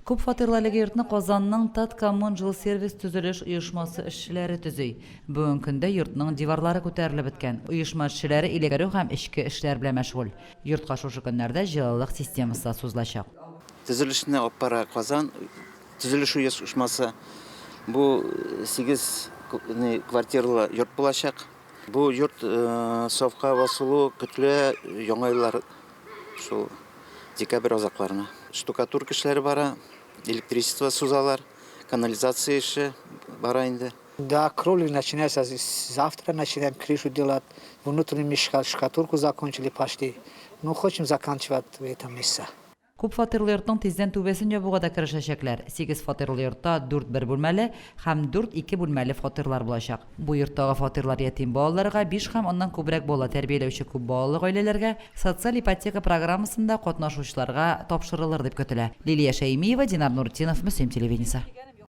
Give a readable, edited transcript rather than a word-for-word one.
Күп фатирлы әлеге йортны Казанның Таткоммунжилсервис төзелеш оешмасы эшчеләре төзи. Бүгенге көндә йортның диварлары күтәрелеп беткән. Оешма эшчеләре иләгәрү һәм эчке эшләр белән мәшгуль. Йортка шушы көннәрдә җылылык системасы да сузылачак. Төзелешне алып бара Казан төзелеш оешмасы. Бу 8 квартирлы йорт булачак. Бу йорт сафка басылу көтелә яңа еллар шул декабрь азакларына. Штукатурка эшләре бара, электричество сузалар, канализация эше бара инде. Да, кровля начинается завтра, начинаем крышу делать, внутреннюю штукатурку закончили почти. Ну, хотим заканчивать в этом месяце. Күп фатирлы йортның тиздән түбәсен ябуга да керешәчәкләр. Сигез фатирлы йортта дүрт бер бүлмәле һәм дүрт ике бүлмәле фатирлар булачак. Бу йорттагы фатирлар ятим балаларга, биш һәм аннан күбрәк бала тәрбияләүче күп балалы гаиләләргә, социаль ипотека программасында катнашучыларга тапшырылыр дип көтелә. Лилия Шәймиева, Динар Нуртдинов, Мөслим телевидениесе.